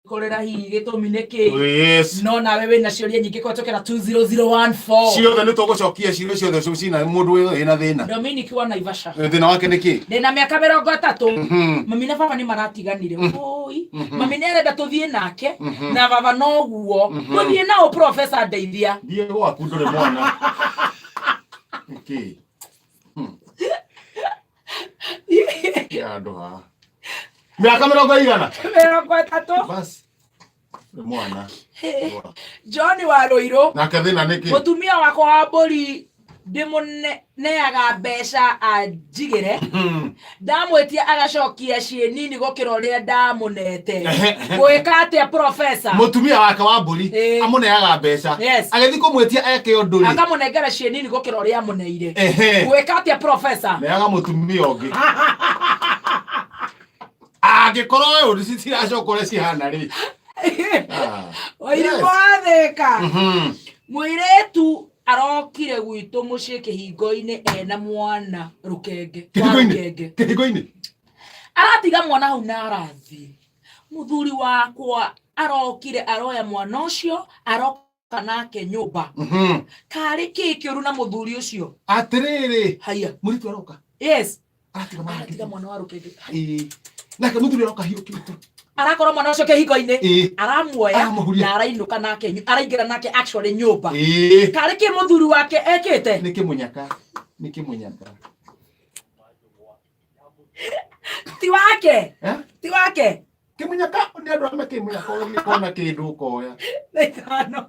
Kũrĩra hihi gĩtũmi nĩ kĩ? Yes. No nawe wĩna ciũria nyingĩ kũhetũkĩra 20014. Ciothe nĩ tũgũcokia ciũria ciothe cina mũndũ wĩna thĩna. Dominic wa Naivasha. Thĩna wake nĩ kĩ? Ndĩna mĩaka 30. Mami na baba nĩ maratiganire. Oi. Mami nĩ arenda tũthiĩ nake na baba noguo. Tũthiĩ nao professor ndeithia. Thiĩ gwaku ndũrĩ mwana. Nĩkĩ? Ya andũ haha. Mĩaka mĩrongo igana? 30. Bas. Nĩ mwana. John wa Rũirũ. Nake thĩna nĩ kĩ? Mũtumia wakwa wa mbũri ndĩmũneaga mbeca anjigĩre, ndamwĩtia agacokia ciĩ nini gũkĩra ũrĩa ndamũnete. Gwĩka atĩa profesa? Mũtumia wake wa mbũri amũneaga mbeca. Agĩthiĩ kũmwĩtia eke ũndũ rĩ. Akamũnengera ciĩ nini gũkĩra ũrĩa amũneire. Gwĩka atĩa profesa? Neaga mũtumia ũngĩ. Angĩkorwo we ũndũ citiracoka ũrĩa cihana rĩ. Ah. Wairimu wathĩka. Mũirĩtu arokire gwitũ mũciĩ kĩhingo-inĩ ena mwana rũkenge wa Kĩhingo-inĩ? rũkenge. Kĩhingo-inĩ? Aratiga mwana hau na arathiĩ. Mũthuri wakwa arokire aroya mwana ũcio aroka nake nyũmba. Karĩ kĩ kĩũru na mũthuri ũcio? Atĩrĩrĩ. Haiya. Mũirĩtu aroka. Yes. Aratiga mwana. Aratiga mwana wa rũkenge. Ĩĩ. Nake mũthuri aroka hiũkĩte. Arakorwo mwana ũcio kĩhingo-inĩ. Aramuoya Aramuhuria. na arainũka nake araingĩra nake actually nyũmba. Karĩ kĩ mũthuri wake ekĩte? Nĩ kĩmũnyaka. Nĩ kĩmũnyaka. Ti wake. Eh? Ti wake. Kĩmũnyaka nĩ andũ arĩa kĩmũnyaka ũgĩkona kĩndũ ũkoya. Na ithano.